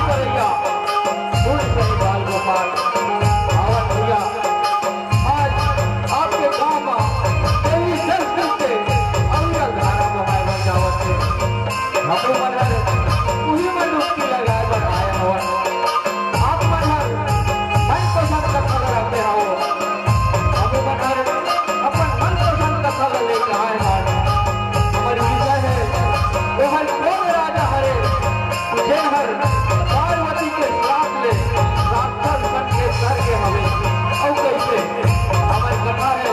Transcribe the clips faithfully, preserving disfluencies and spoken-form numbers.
भैया, फूल सही बाल गोपाल, आवत भैया, आज आपके गांव में यही दस दिन से अविरल धारा बहाए बर जावत हे। हमू मन हर उही में डुबकी लगाए बर आए हवन। आप मन हर मनपसंद कथा ल रखे हव। हमू मन हर अपन मनपसंद कथा ल लेके आए हन। हमर विषय हे, ओहर कोन राजा हरे, जेहर पार्वती के श्राप ले राक्षस बन के सर के हवे। अउ कइसे? हमर कथा हे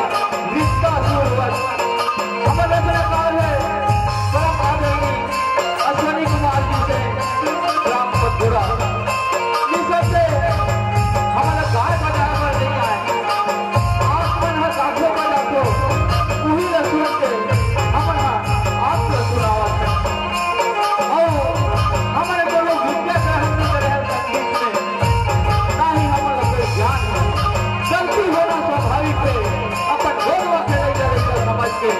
रिश्ता सूरवंश। हमर रचनाकार हे परम आदरणीय अश्विनी कुमार जी से, ग्राम पथुरा। ये सब से हमला गाय बजाए बर नइ आए। आप मन ह साधो बजाथो, उही ल सुन के हमन ह आप ल सुनावत हन। अउ हमन कोनो विद्या ग्रहण नइ करे हन संगीत में, ना ही हमन ल कोई ज्ञान हे। गलती होना स्वाभाविक हे, अपन बोल वक्त नइ करे समझ के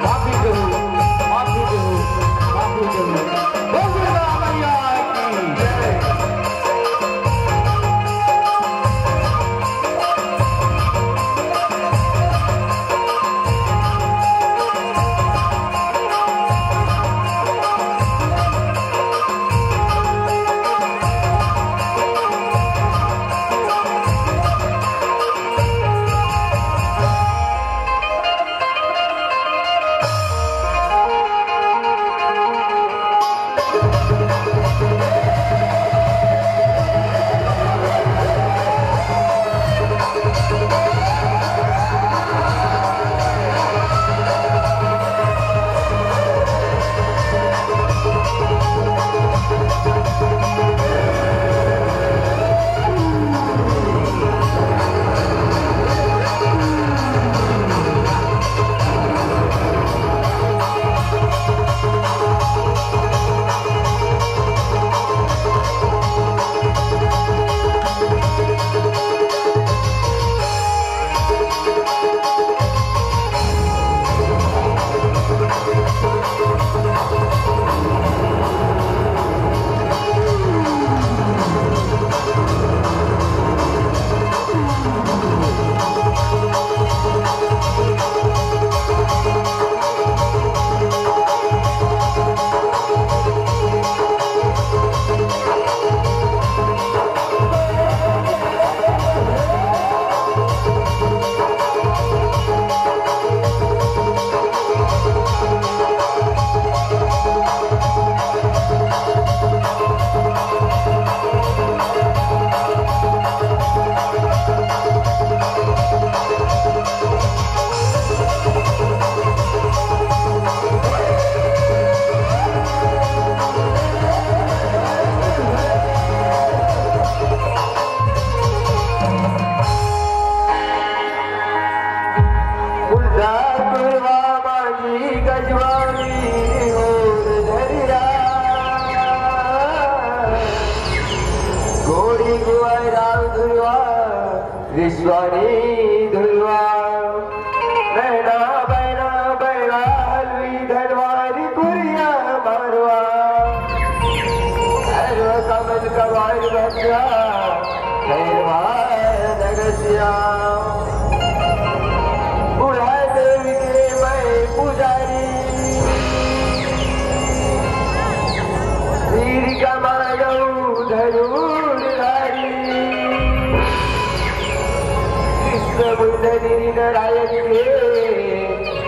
माफी जरूर, माफी जरूर, माफी जरूर। बोल दुर्गा मैया की जय। फूलदार फुलवा मांगी गजवानी होर धरिया। गोरी गुआई राम धुलवा, रिश्वानी धुलवा। नैना बैना बैना हलवी धनवारी पुरिया मारवा। अरे कमल कवार बच्चा, धनवार नरसिया। बुढ़ा देवी के मैं पुजारी। वीर कमायऊ धनुर्धारी। कृष्ण मुंडरी नारायण के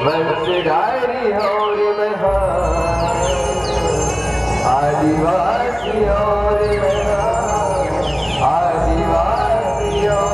वंशधारी हौं रे मैं हा। आदिवासी हौं रे मैं हा। आदिवासी हौं।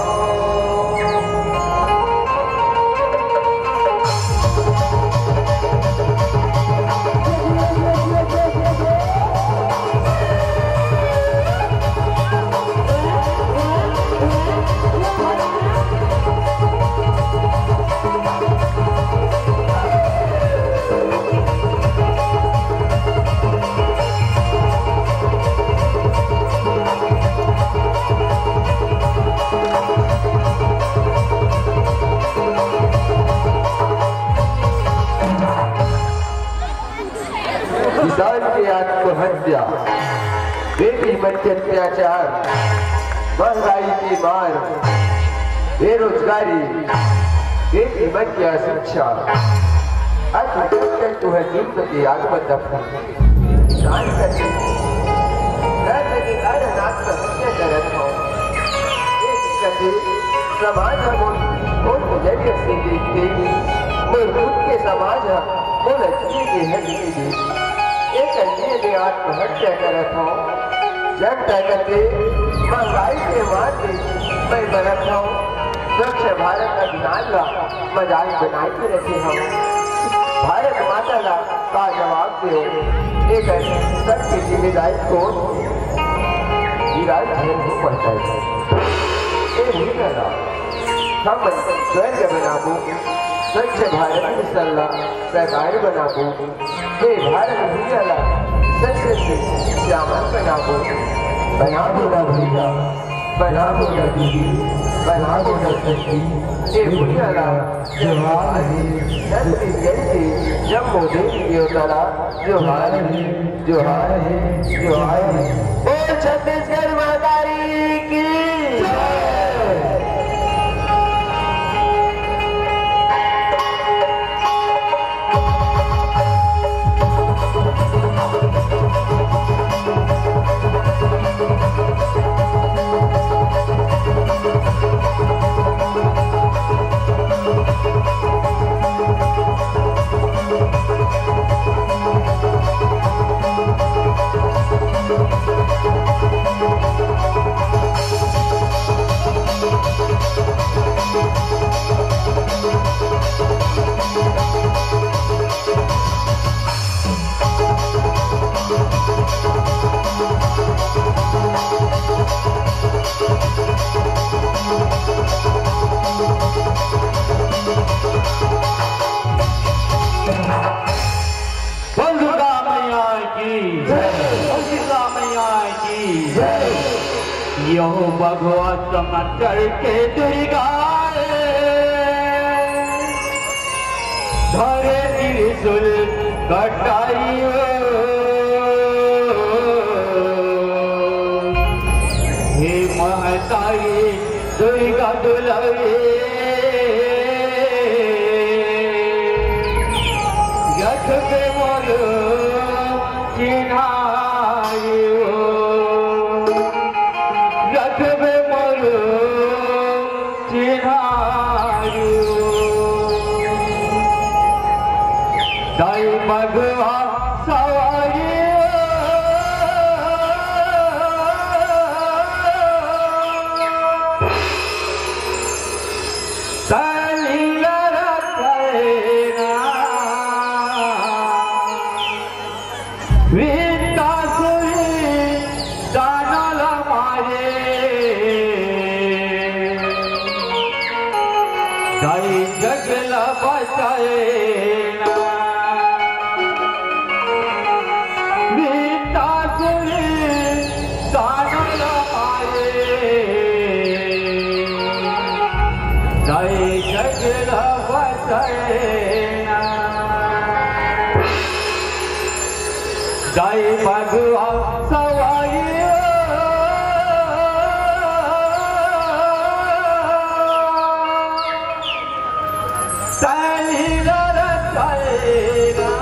अत्याचार, महंगाई के मार, बेरोजगारी, बेटी मन के अशिक्षा, अति कष्ट तुहर जुल्म के आग म दफन। किसान कथे, धर्म के अर नाथ का पुण्य करत हौं। एक कथे, समाज ह मोर, मोर नजरिया से देखथे, मोर खुद के समाज ह मोला जिए के हक नइ दे। एक अन्य में आत्महत्या करत हौं। जब तक ते महंगाई के मार ले मैं मरत हौं, स्वच्छ भारत अभियान ला मजाक बनाए के रखे हौं। भारत माता ला का जवाब देव, एकर सबके जिम्मेदारी कोन हे? विराट झन हो पड़ता है। ए भूल ना, हम स्वर्ग बनाबो, स्वच्छ भारत मिशन ला सरकार बनाबो। हे भारत भैया ला सच से श्यामल बनाबो, बनाबो ना भैया, बनाबो ना दीदी, बनाबो ना सखी। हे भैया ला जोहार हे, छत्तीसगढ़ के जम्मो देवी देवता ला जोहार हे, जोहार हे, जोहार हे। बोल छत्तीसगढ़ महतारी की जय। बोल दुर्गा मैया की जय। बोल दुर्गा मैया की जय। यहो बघवा समचर के दुर्गा रे, धरे त्रिशूल कटारी हो। हे महतारी दुर्गा दुलारी, रखबे मोर चिन्हारी हो, रखबे मोर चिन्हारी हो। दाई बघवा सवारी हो। तनी लड़त है ना। वृत्तासुरी दानल मारे, दाई जगल बचाए ना। वृत्तासुरी दानल मारे, दाई जगल बचाए ना। दाई बघवा सवारी हो। तनी लड़त है ना।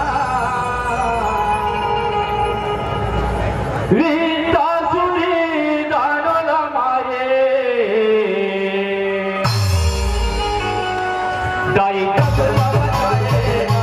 वृत्तासुरी दानल मारे। दाई जगल बचाए ना।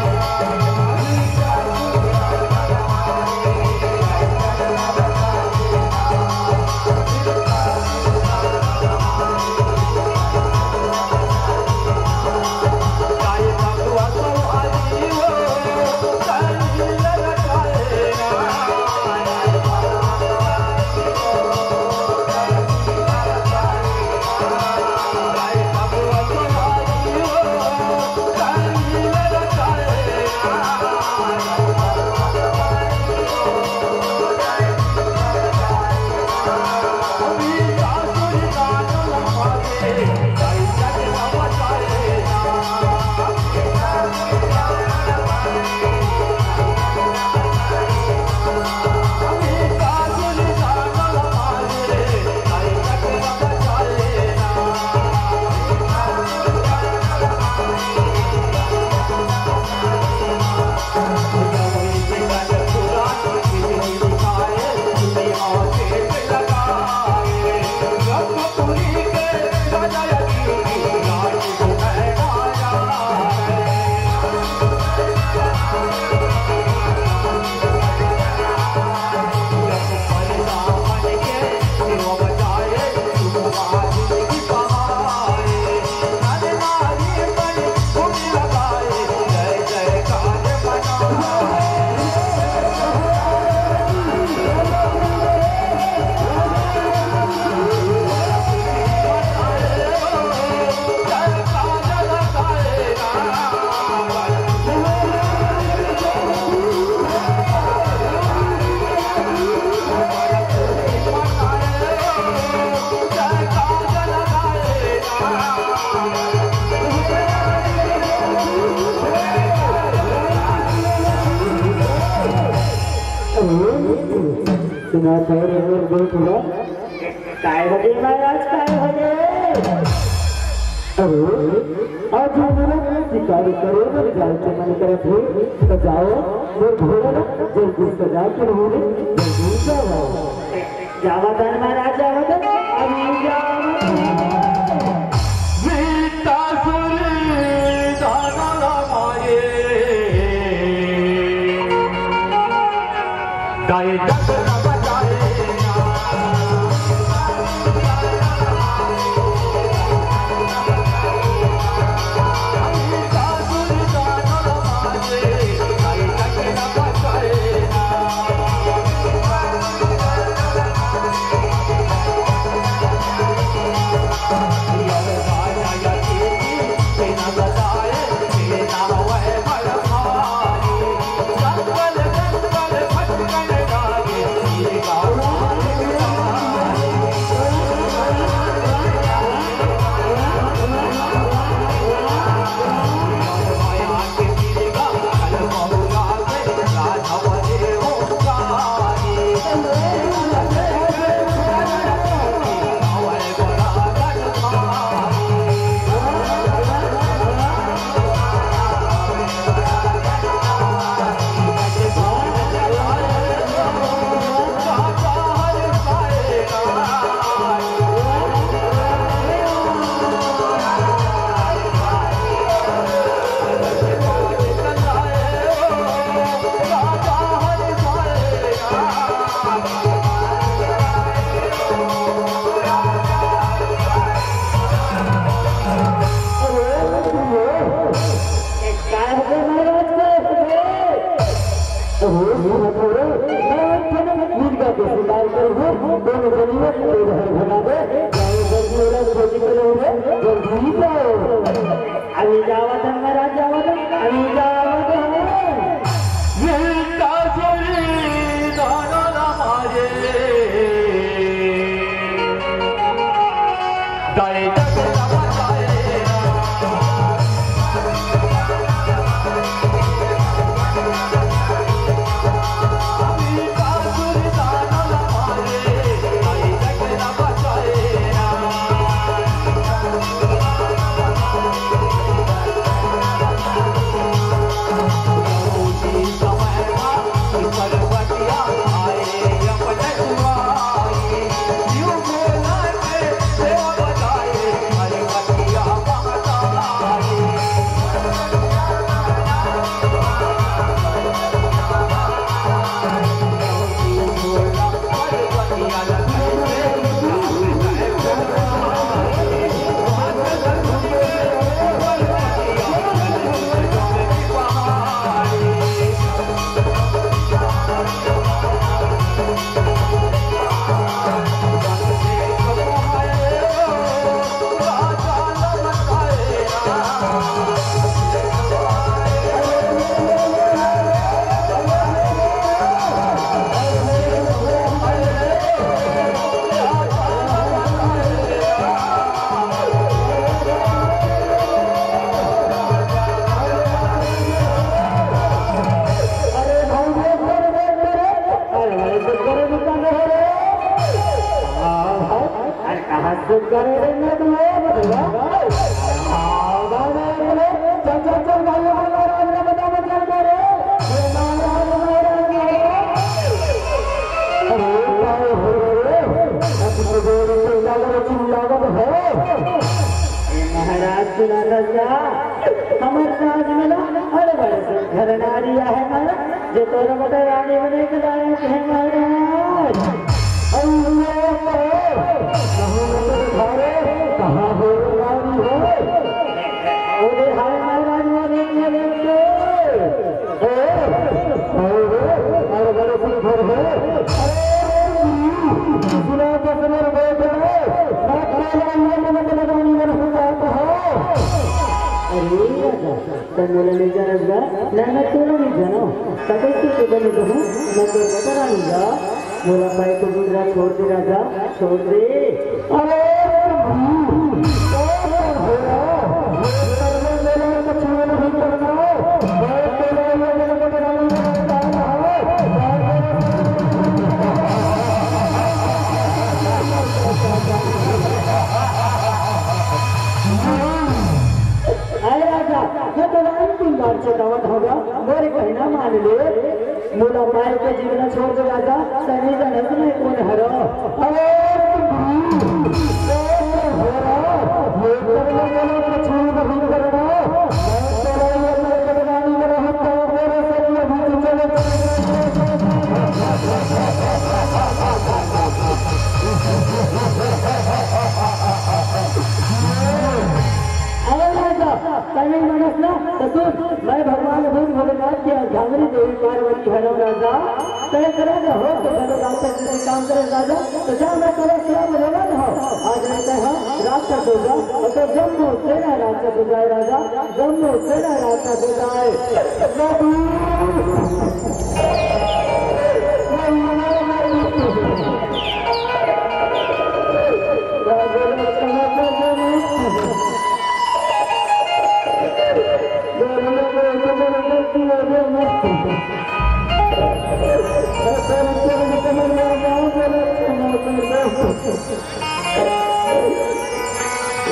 काय होगे महाराज, काय होगे? अरे, आज हमला शिकारी करे बर जाए के मन करत हे, त जाओ, मोर घोड़ा ला जल्दी सजा के रहू रे, जल्दी जाओ। जावत हन महाराज, जावत हन, अभी जावत हन। अभी जावत हन महाराज, जावत हन, अभी जावत हन। अरे भाई, देख, अरे, अरे, देख, अरे, निकाल रहे हो रे। हाँ, भाई। अरे, कहाँ से करे रे, मैं तो ये बता। हाँ, भाई, मैं बोले, चल, चल, चल, भाई, हमारे महाराज ने बता, बता, बता रे। ये महाराज, महाराज, महाराज। अरे, भाई, हो रे, अब तो जोर से लग रहा, चिल्ला रहा है। ए महाराज, सुना था क्या? हमर राज में ना, अरे बड़े सुंदर नारी आहे महाराज, जे तोर बटे रानी बने के लायक है महाराज। अरे, कहाँ हो रे? कहाँ हो रे नारी हो? ओ दे हाय महाराज, वो देख, वो देख। ए, ए, ए, अरे बड़े सुंदर है। अरे, सुना तो सुना रे बेटे, मैं तेरा ये मन के लगानी मन हो जाता है। अरे राजा, त मोला नइ जानस गा, ना मैं तोला नइ जानव, त कइसे के बने कहूँ, मैं तोर बता रानी गा, मोला पाए तो गुजरा छोड़ दे राजा, छोड़ दे। अरे, मैं तोला अंतिम बार चेतावत हँव गा, मोर कहना मान ले। मोला पाय के जीवना छोड़ दे राजा, तैं नइ जानस मैं कोन हरँव। अरे अरे राजा, तैं नइ मानस ना, त सुन, मैं भगवान बुद्ध भोलेनाथ के अर्धांगिनी देवी पार्वती हरँव राजा। तैं करे जो हो, त चलो राक्षस जइसे काम करे राजा, त जा मैं तोला सेवा में लेवा हँव। आज मैं तैं ह राक्षस हो जा, अउ तोर जम्मो सेना राक्षस हो जाय राजा, जम्मो सेना राक्षस हो जाय।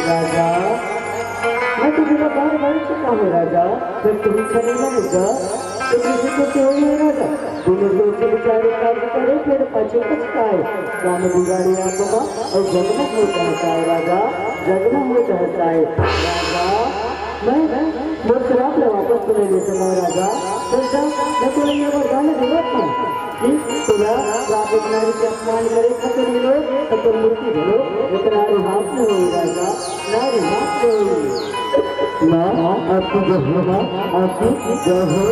राजा, मैं तुझे बार बार चुका हूँ राजा, जब तुम छले ना मुझा, तो तुझे तो क्यों नहीं राजा? दोनों सोच विचार कार्य करे, फिर पाछे पछताए। राम दुरारी आत्मा और जगमग हो जाता है राजा, जगमग हो जाता है राजा। मैं, मैं, मोर श्राप ला वापस तो नइ ले सकँव राजा। तो जा, मैं तोला ये वरदान देवत हँव कि तोला रात एक नारी के अपमान करे खातिर मिलो, तो तोर मूर्ति घलो एक नारी हाथ में होई राजा, नारी हाथ में होई। ना, आपकी जय हो, ना, आपकी जय हो।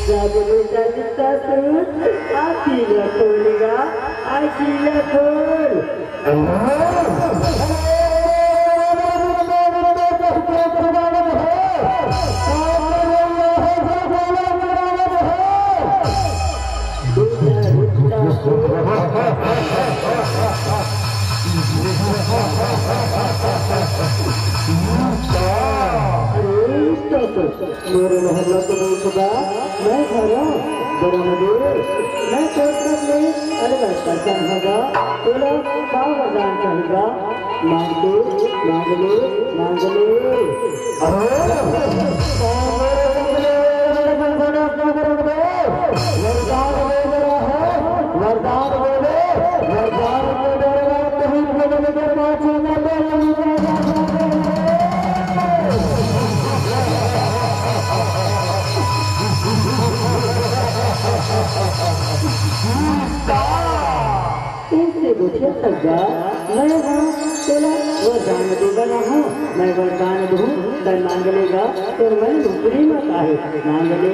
जागले जागता सूर, आँखी ला खोल गा, आँखी ला खोल। अरे, मोर महल तो नइ खुदा, मैं हरँव बरमदेव। मैं तोर सब ले अलग पहचान होगा, तोला का वरदान चाहेगा? माँग ले, माँग ले, माँग ले। अरे, वरदान दे दे रहा है, वरदान दे दे, वरदान दे दे, वरदान दे दे। इससे गोठिया सग्गा, मैं हा तोला वरदान दे बर आहूँ। मैं वरदान दूँ, तैं माँग ले गा, तोर मन में प्रेम का हे, माँग ले।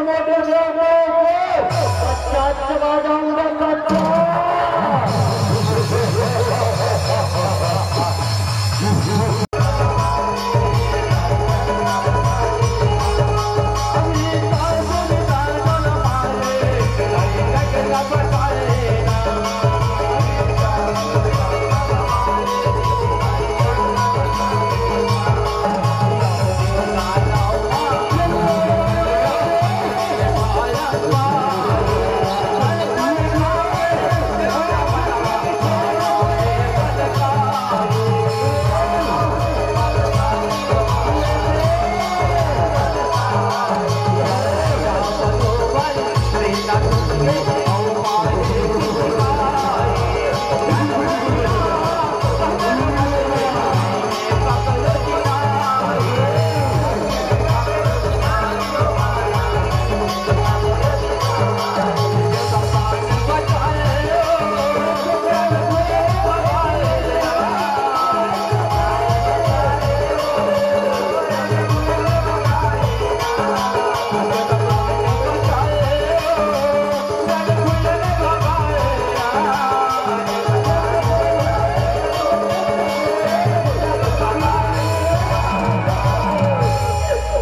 मोटे से मोटे, कच्चा चबा जाऊंगा, कच्चा।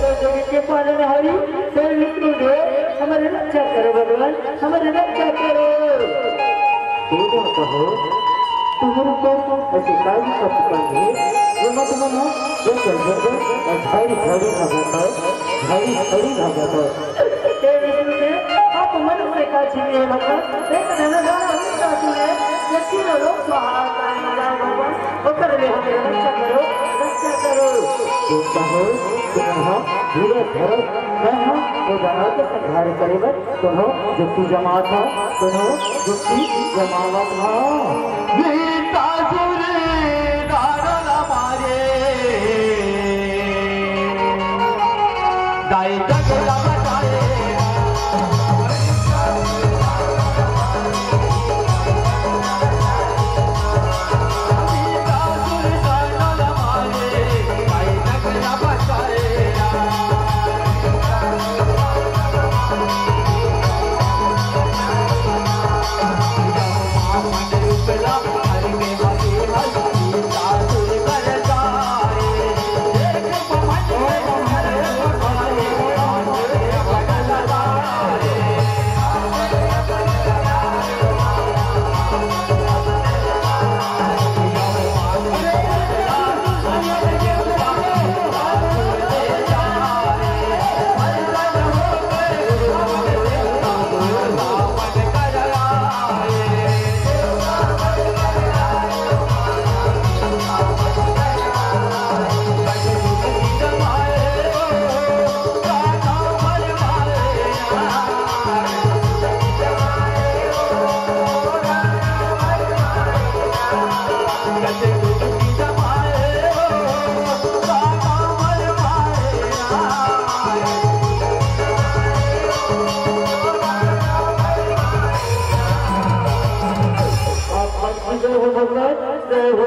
तो जगत के पालनहारी, हे विष्णु देव, हमर रक्षा करो भगवान, हमर रक्षा करो। हे देवता हो, तुम्हर ऊपर ऐसे काहे का पुकार है? ये मत मनो, जो जल जल जल, और झाड़ी झाड़ी ना जाता, झाड़ी झाड़ी ना जाता। हे विष्णु देव, आप मन से का छीने हैं भगवान, एक नैना दान अमृत का छीने, ये तीनों लोग स्वाहा, भगवान। ओकर ले हमर रक्षा करो, रक्षा करो। देवता हो, तुम्हर धीरज धरो, मैं हूँ, वो दानव के संहार करे बर, तुम्हर जुक्ति जमात हो, तुम्हर जुक्ति जमावत हो। गीता सुरे गारो ना मारे, दाई जग ना बचाए। आप मन की जय हो भगवान, जय हो।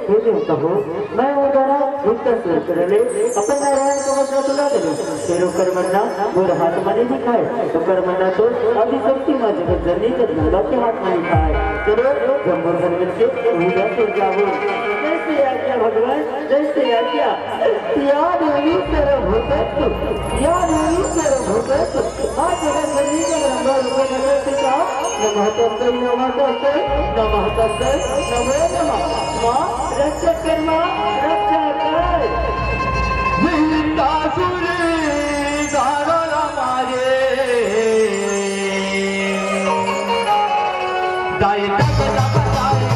हे देवता हो, मैं वो दानव भूत का सुर कर ले, अपन नारायण कवच ला सुना देले। फिर ओकर मन ला मोर हाथ म नइ दिखाय, ओकर मन ला तो आदिशक्ति माँ जगत जननी जगदम्बा के हाथ म दिखाय। चलो, जम्मो झन मिलके पूजा कर जाबो। जैसे आज्ञा भगवान, जैसे आज्ञा। या देवी सर्वभूतेषु, या देवी सर्वभूतेषु, माँ जगत जननी जगदम्बा रूपे नमस्ते। नमः तस्मै, नमः तस्मै, नमः तस्मै, नमो नमः। माँ रक्षा कर, माँ रक्षा कर। महिषासुर गारो ला मारे। दाई तक ला बचाए।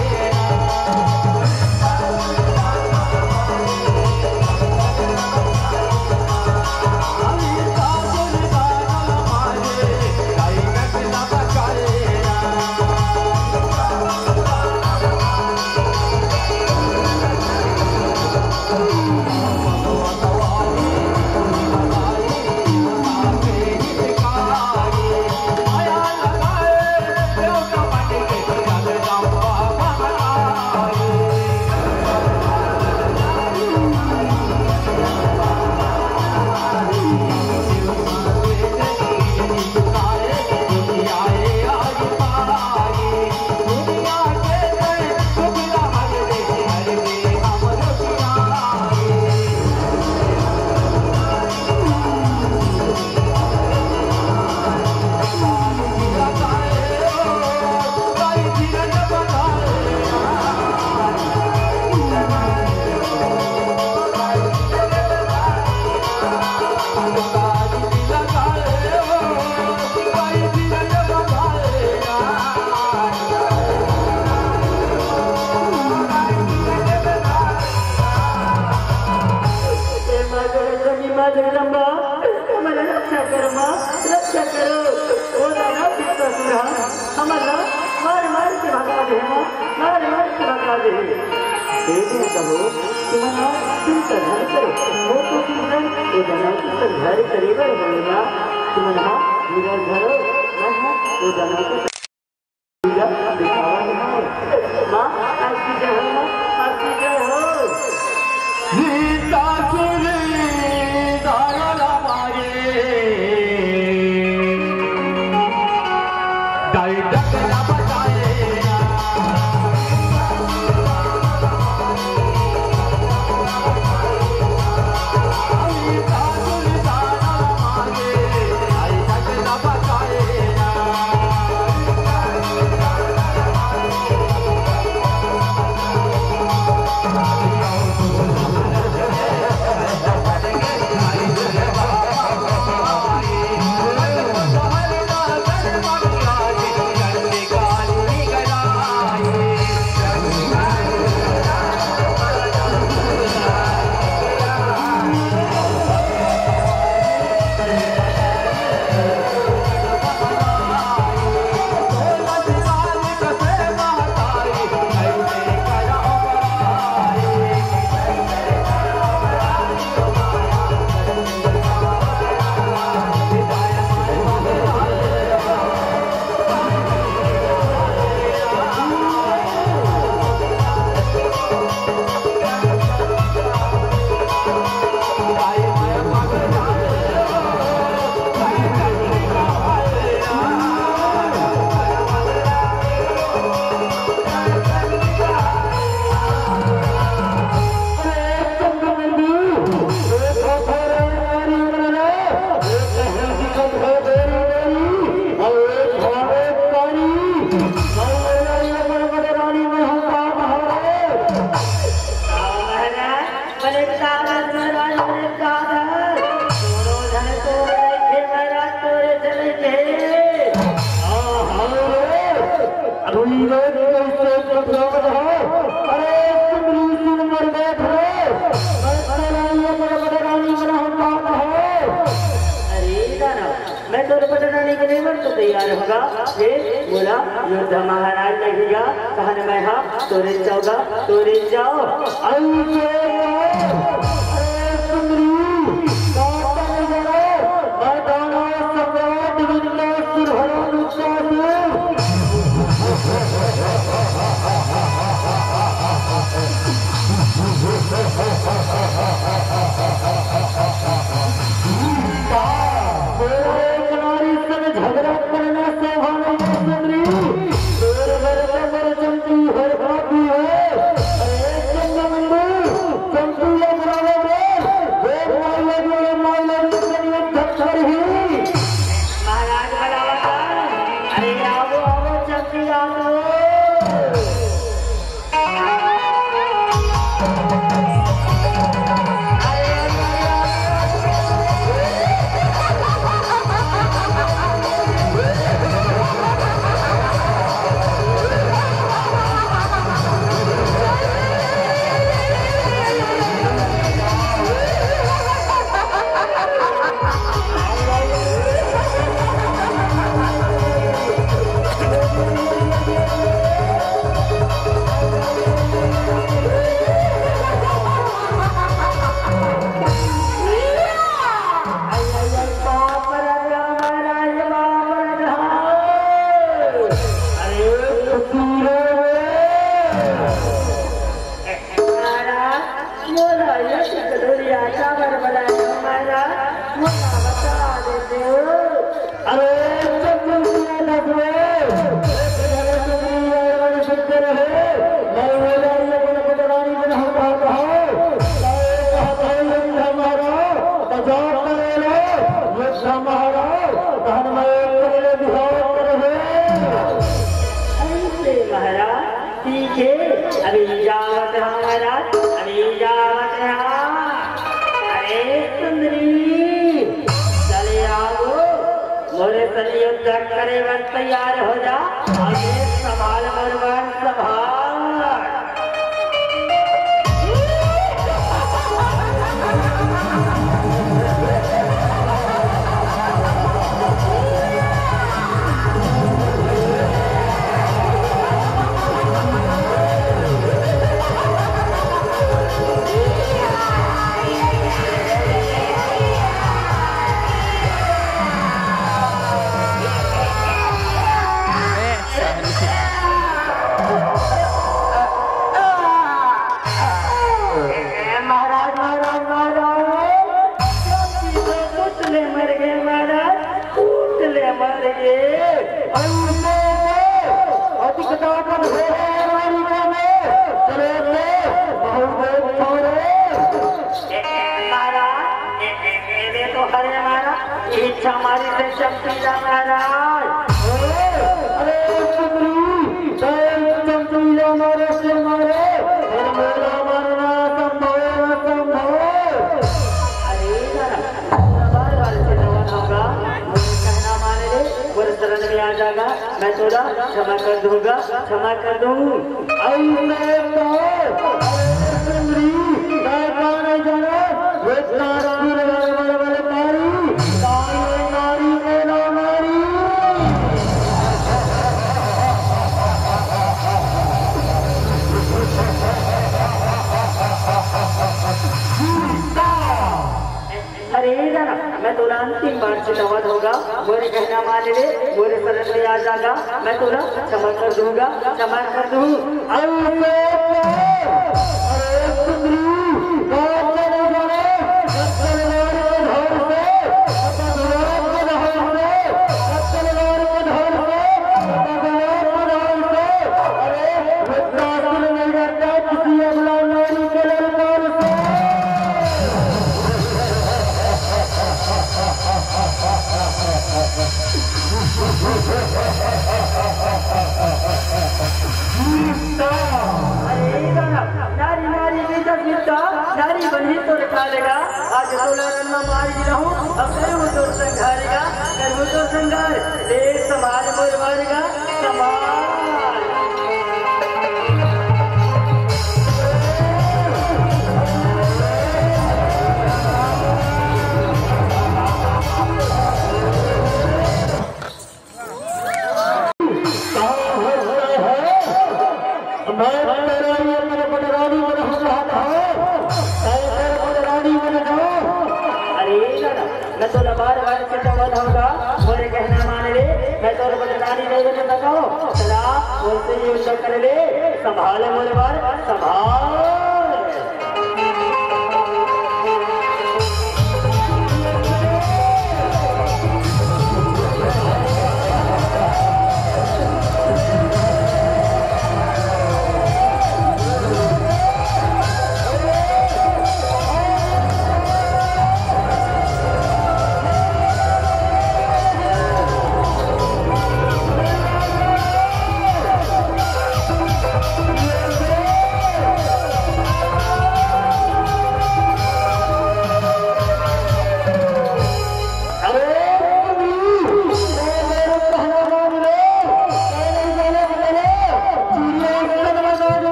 माँ, रक्षा करो। ओ दानव चित्तासुर ह हमन ला मार मार के भगा दे हे माँ, मार मार के भगा दे हे। हे देवता हो, तुमन ह चिंता झन करो, मोर तो चिंता ओ दानव के संहार करे बर होय ना। तुमन ह निराश झन हो, मैं ह ओ दानव के पूजा दिखावा है। माँ, आपकी जय हो, माँ, आपकी जय हो। सीता सुनी दारा मारे, डाई डगरा बजाए। बड़े ताकत महाराज, बड़े ताकत। दोनों धन तो बड़े थे महाराज, तोरे चले थे। हाँ, हाँ, रे। अरे, ये कैसे प्रयोग हो? अरे, सुंदरी सुन मर गए थे। मैं तो रानी, बड़े, बड़े रानी बना हूँ, पाप हो। अरे, दानव, मैं तोरे पटना नहीं के नहीं मर तो तैयार होगा। ये बोला, योद्धा महाराज नहीं गया, कहन मैं हाँ, तोरे जाऊंगा, तोरे जाओ। अरे सुंदरी, कांपन जरा, मैदाना सम्राट विंदा सुरहरा नुक्ता दूर। मेरा एक नारी संग झगड़ा करना शोभा नहीं है सुंदरी। तेरे घर के मेरे चमकी है, भाभी है। अरे चंद्रबिंदु, चमकी या बराबर है। वो माई लगी, वो माई लगी, तेरी एक धक्का रही। महाराज बराबर है। अरे आओ, आओ, चमकी आओ। अरे चंद्र सूर्य दसवे, तुम्हारे चंद्र यार शंकर है। मैं वो जारी अपन पटरानी बन हम कहा कहा। मैं कहा था ये हमारा मजाक करे लो, ये हमारा कहन मैं तेरे बिहार पर है। ऐसे महाराज, ठीक है, अभी जावत हमारा, अभी जावत। अरे सुंदरी, चले आओ, मोरे संग युद्ध करे बर तैयार हो जा। अउ ये संभाल मोर वन संभाल। मर गे। अरे, अधिक दामन हो रे, रानी का में। चले रे, बहुत बहुत छोड़े। ए, ए, महाराज, ए, ए, ए, दे तो हरे महाराज, इच्छा मारी से चमकीला महाराज। अरे, अरे, सुंदरी, जय चमकीला मारे से मारे, फिर मेरा मरना संभव, असंभव। अरे, महाराज, बार बार से नमन होगा, मोर कहना मान ले, मोर शरण में आ जागा, मैं तोला क्षमा कर दूंगा, क्षमा कर दूं। अरे मैं तो, अरे सुंदरी, मैं का नहीं जाना, ये तारा की लड़ाई वाले वाले तारी, तारी मारी, मेरा मारी। अरे दादा, मैं तोला अंतिम बार चेतावत होगा, मोरे कहना मान ले, मोरे शरण में आ जागा, मैं तोला क्षमा कर दूंगा, क्षमा कर दूं। अरे सुंदरी, बात नहीं जाने, तलवार के धार से, तलवार के धार से, तलवार के धार से, तलवार के धार से, अरे वृद्धाश्रम में रहता किसी अबला नारी के ललकार से। अरे दादा, नारी नारी विद्या विद्या, नारी बनी तो रखा लेगा। आज तोला रन में मार गिरा हूँ, अब करूँ तो संघारेगा, करूँ तो संघार, देख समाज मोर मारेगा, समाज। मैं तेरा ये मेरे बडरानी में रहूं चाहता हूँ, मैं तेरे बडरानी में रहूं। अरे दादा, मैं तो बार बार चेतावत होगा, मोरे कहना मान ले, मैं तो बडरानी नहीं बन बताओ, चला, उनसे युद्ध कर ले, संभाल मोरे बार, संभाल।